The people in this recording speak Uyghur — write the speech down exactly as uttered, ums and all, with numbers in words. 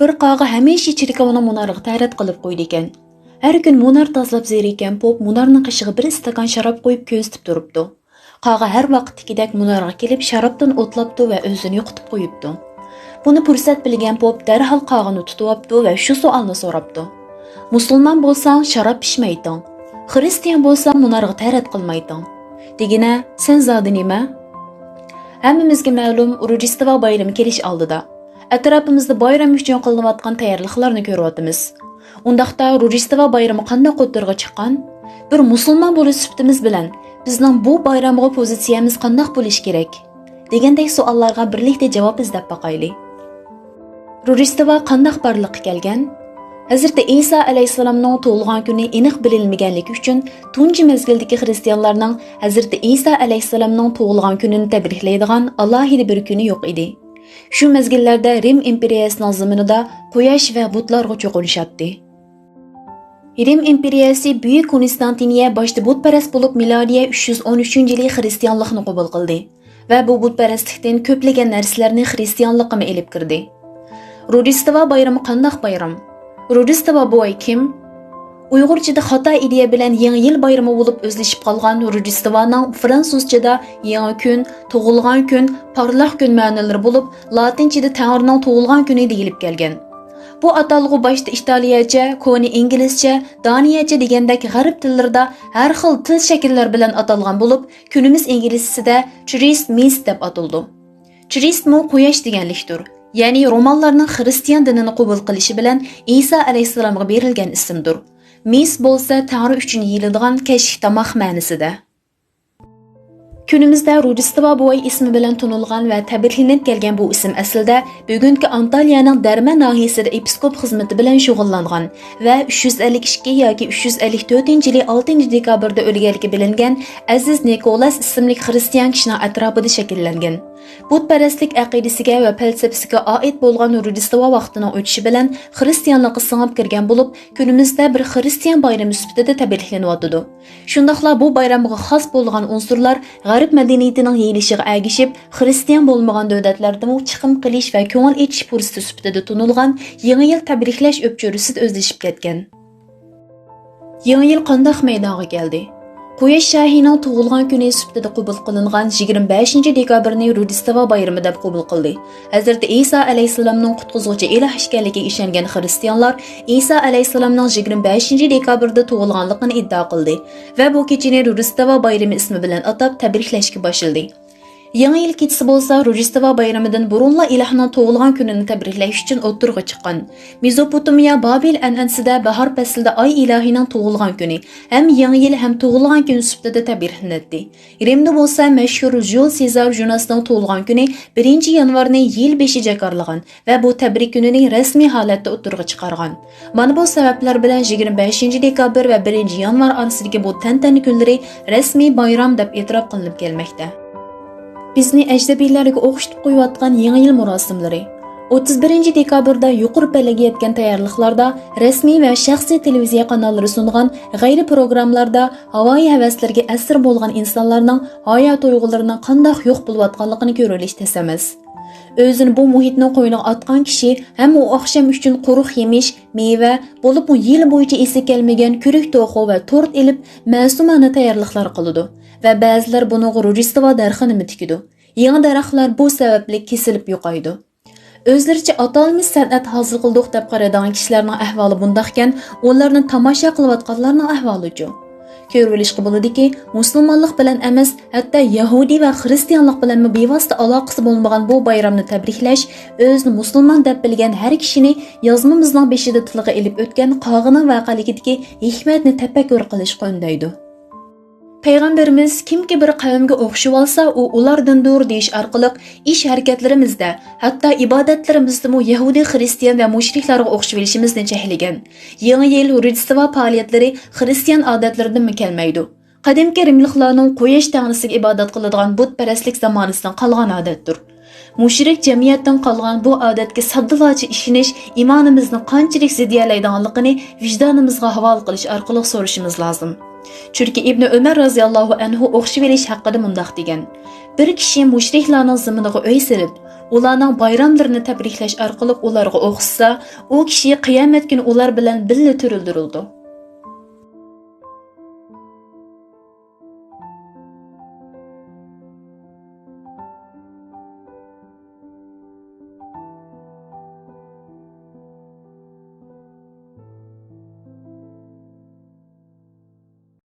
بىر قاغا ھەمىشە چېركاۋنىڭ مۇنارىغا تەرەت قىلىپ قويىدىكەن. ھەر كۈن مۇنار تازىلاپ زېرىكەن پوپ مۇنارنىڭ قېشىغا بىر ئىستاكان شاراب قويۇپ كۆزىتىپ تۇرۇپتۇ. قاغا ھەر ۋاقىتتىكىدەك مۇنارغا كېلىپ شارابتىن ئوتلاپتۇ ۋە ئۆزىنى يوقىتىپ قويۇپتۇ. بۇنى پۇرسەت بىلگەن پوپ دەرھال قاغىنى تۇتۇۋاپتۇ ۋە شۇ سوئالنى سوراپتۇ. مۇسۇلمان بولساڭ شاراب ئىچمەيتتىڭ. خرىستىيان بولساڭ مۇنارغا تەرەت قىلمايتتىڭ. دېگىنە، سەن زادى نېمە؟ ھەممىمىزگە مەلۇم، روژدېستۋا بايرىمى كېلىش ئالدىدا. ئەتراپىمىزدا بايرام ئۈچۈن قىلىنىۋاتقان تەييارلىقلارنى كۆرۈۋاتىمىز. ئۇنداقتا روژدېستۋا بايرىمى قانداق ئوتتۇرىغا چىققان؟ بىر مۇسۇلمان بولۇش سۈپىتىمىز بىلەن بىزنىڭ بۇ بايرامغا پوزىتسىيەمىز قانداق بولۇشى كېرەك؟ دېگەندەك سوئاللارغا بىرلىكتە جاۋاب ئىزدەپ باقايلى. روژدېستۋا قانداق بارلىققا كەلگەن؟ ھەزرىتى ئىسا ئەلەيھىسسالامنىڭ تۇغۇلغان كۈنى ئېنىق بىلىنمىگەنلىكى ئۈچۈن، تۇنجى مەزگىلدىكى خرىستىيانلارنىڭ ھەزرىتى ئىسا ئەلەيھىسسالامنىڭ تۇغۇلغان كۈنىنى تەبرىكلەيدىغان ئالاھىدە بىر كۈنى يوق ئىدى. شۇ مەزگىللەردە رىم ئىمپېرىيەسىنىڭ زېمىنىدا قۇياش ۋە بۇتلارغا چوقۇنۇشاتتى. رىم ئىمپېرىيەسى بۈيۈك كونستانتىنىيە باشتا بۇتپەرەس بولۇپ، مىلادىيە ئۈچ يۈز ئون ئۈچىنچى يىلى خرىستىيانلىقنى قوبۇل قىلدى ۋە بۇ بۇتپەرەسلىكتىن كۆپلىگەن نەرسىلەرنى خرىستىيانلىققىمۇ ئېلىپ كىردى. روژدېستۋا بايرىمى قانداق بايرام؟ روژدېستۋا بوۋاي كىم؟ ئۇيغۇرچىدا خاتا ئىدىيە بىلەن يېڭى يىل بايرىمى بولۇپ ئۆزلىشىپ قالغان روژدېستۋانىڭ فرانسۇزچىدا يېڭى كۈن، تۇغۇلغان كۈن، پارلاق كۈن مەنىلىرى بولۇپ، لاتىنچىدا تەڭرىنىڭ تۇغۇلغان كۈنى دېيىلىپ كەلگەن. بۇ ئاتالغۇ باشتا ئىتالىيەچە، كونا ئىنگلىزچە، دانىيەچە دېگەندەك غەرب تىللىرىدا ھەر خىل تىل شەكىللەر بىلەن ئاتالغان بولۇپ، كۈنىمىز ئىنگلىزچىسىدە چرىست مىست دەپ ئاتىلىدۇ. چرىستمۇ قۇياش دېگەنلىكتۇر. يەنى رومانلارنىڭ خرىستىيان دىنىنى قوبۇل قىلىشى بىلەن ئىسا ئەلەيھىسسالامغا بېرىلگەن ئىسىمدۇر. مىس بولسا تەڭرى ئۈچۈن يېيىلىدىغان كەچلىك تاماق مەنىسىدە. كۈنىمىزدە روژدېستۋا بوۋاي ئىسمى بىلەن تونۇلغان ۋە تەبرىكلىنىپ كەلگەن بۇ ئىسىم ئەسلىدە بۈگۈنكى ئانتالىيەنىڭ دەرمە ناھىيەسىدە ئېپىسكوپ خىزمىتى بىلەن شۇغۇللانغان ۋە ئۈچ يۈز ئەللىك ئىككى ياكى ئۈچ يۈز ئەللىك تۆتىنچى يىلى ئالتىنچى دېكابىردا ئۆلگەنلىكى بىلىنگەن ئەزىز نىكولاس ئىسىملىك خرىستىيان كىشىنىڭ ئەتراپىدا شەكىللەنگەن. بۇتپەرەسلىك ئەقىدىسىگە ۋە پەلسەپىسىگە ئائىت بولغان روژدېستۋا ۋاقتىنىڭ ئۆتۈشى بىلەن خرىستىيانلىققا سىڭىپ كىرگەن بولۇپ، كۈنىمىزدە بىر خرىستىيان بايرىمى سۈپىتىدە تەبرىكلىنىۋاتىدۇ. شۇنداقلا بۇ بايرامغا خاس بولغان ئۇنسۇرلار غەرب مەدەنىيىتىنىڭ يېيىلىشىغا ئەگىشىپ، خرىستىيان بولمىغان دۆلەتلەردىمۇ چىقىم قىلىش ۋە كۆڭۈل ئېچىش پۇرسىتى سۈپىتىدە تونۇلغان يېڭى يىل تەبرىكلەش ئۆپچۆرىسىدە ئۆزلىشىپ كەتكەن. يېڭى يىل قانداق مەيدانغا كەلدى؟ قۇياش شاھىنىڭ تۇغۇلغان كۈنى سۈپىتىدە قوبۇل قىلىنغان يىگىرمە بەشىنچى دېكابىرنى روژدېستۋا بايرىمى دەپ قوبۇل قىلدى. ھەزرىتى ئىسا ئەلەيھىسسالامنىڭ قۇتقۇزغۇچى ئىلاھ ئىكەنلىكىگە ئىشەنگەن خرىستىيانلار ئىسا ئەلەيھىسسالامنىڭ يىگىرمە بەشىنچى دېكابىردا تۇغۇلغانلىقىنى ئىددىئا قىلدى ۋە بۇ كېچىنى روژدېستۋا بايرىمى ئىسمى بىلەن ئاتاپ تەبرىكلەشكە باشلىدى. يېڭى يىل كېچىسى بولسا روژدېستۋا بايرىمىدىن بۇرۇنلا ئىلاھنىڭ تۇغۇلغان كۈنىنى تەبرىكلەش ئۈچۈن ئوتتۇرىغا چىققان. مېزوپوتامىيە بابىل ئەنئەنىسىدە باھار پەسلىدە ئاي ئىلاھىنىڭ تۇغۇلغان كۈنى، ھەم يېڭى يىل ھەم تۇغۇلغان كۈن سۈپىتىدە تەبرىكلىنەتتى. رىمدا بولسا مەشھۇر ژۇل سېزار ژۇناسنىڭ تۇغۇلغان كۈنى بىرىنچى يانۋارنى يىل بېشى جاكارلىغان ۋە بۇ تەبرىك كۈنىنى رەسمىي ھالەتتە ئوتتۇرىغا چىقارغان. مانا بۇ سەۋەبلەر بىلەن يىگىرمە بەشىنچى دېكابىر ۋە بىرىنچى يانۋار ئارىسىدىكى بۇ تەنتەنە كۈنلىرى رەسمىي بايرام دەپ ئېتىراپ قىلىنىپ كەلمەكتە. بىزنى ئەجنەبىيلەرگە ئوخشىتىپ قويۇۋاتقان يېڭى يىل مۇراسىملىرى. ئوتتۇز بىرىنچى دېكابىردا يۇقىرى پەللىگە يەتكەن تەييارلىقلاردا، رەسمىي ۋە شەخسىي تېلېۋىزىيە قاناللىرى سۇنغان غەيرىي پروگراممىلاردا ھاۋايى ھەۋەسلىرىگە ئەسىر بولغان ئىنسانلارنىڭ ھايا تۇيغۇلىرىنىڭ قانداق يوق بولۇۋاتقانلىقىنى كۆرۈۋېلىش تەس ئەمەس. ئۆزىنى بۇ مۇھىتنىڭ قوينىغا ئاتقان كىشى ھەم ئۇ ئاخشام ئۈچۈن قۇرۇق يېمىش، مېۋە، بولۇپمۇ يىل بويىچە ئېسىگە كەلمىگەن كۆرۈك توخۇ ۋە تورت ئېلىپ، مەسۇمانە تەييارلىقلار قىلىدۇ ۋە بەزىلەر بۇنىڭغا روژدېستۋا دەرخىنىمۇ تىكىدۇ. يېڭى دەرەخلەر بۇ سەۋەبلىك كېسىلىپ يوقايدۇ. ئۆزلىرىچە ئاتالمىش سەنئەت ھاسىل قىلدۇق دەپ قارايدىغان كىشىلەرنىڭ ئەھۋالى بۇنداقكەن، ئۇلارنى تاماشا قىلىۋاتقانلارنىڭ ئەھۋالىچۇ؟ كۆرۈۋېلىشقا بولىدۇكى، مۇسۇلمانلىق بىلەن ئەمەس، ھەتتا يەھۇدىي ۋە خرىستىيانلىق بىلەنمۇ بىۋاسىتە ئالاقىسى بولمىغان بۇ بايرامنى تەبرىكلەش، ئۆزىنى مۇسۇلمان دەپ بىلگەن ھەر كىشىنى يازمىمىزنىڭ بېشىدا تىلغا ئېلىپ ئۆتكەن قاغىنىڭ ۋەقەلىكىدىكى ھېكمەتنى تەپەككۇر قىلىشقا ئۈندەيدۇ. پەيغەمبىرىمىز، «كىمكى بىر قەۋمگە ئوخشىۋالسا، ئۇ ئۇلاردىندۇر» دېيىش ئارقىلىق ئىش-ھەرىكەتلىرىمىزدە، ھەتتا ئىبادەتلىرىمىزدىمۇ يەھۇدىي، خرىستىيان ۋە مۇشرىكلارغا ئوخشىۋېلىشىمىزنى چەكلىگەن. يېڭى يىل، روژدېستۋا پائالىيەتلىرى خرىستىيان ئادەتلىرىدىنمۇ كەلمەيدۇ. قەدىمكى رىملىقلارنىڭ قۇياش تەڭرىسىگە ئىبادەت قىلىدىغان بۇتپەرەسلىك زامانىسىدىن قالغان ئادەتتۇر. مۇشرىك جەمئىيەتتىن قالغان بۇ ئادەتكە ساددىلارچە ئىشىنىش ئىمانىمىزنى قانچىلىك زېدىيەلەيدىغانلىقىنى ۋىجدانىمىزغا ھاۋالە قىلىش ئارقىلىق سورىشىمىز لازىم. چۈنكى ئىبنى ئۆمەر رازىياللاھۇ ئەنھۇ ئوخشىۋېلىش ھەققىدە مۇنداق دېگەن: بىر كىشى مۇشرىكلارنىڭ زېمىنىغا ئۆي سېلىپ، ئۇلارنىڭ بايراملىرىنى تەبرىكلەش ئارقىلىق ئۇلارغا ئوخشىسا، ئۇ كىشى قىيامەت كۈنى ئۇلار بىلەن بىللە تىرىلدۈرۈلىدۇ.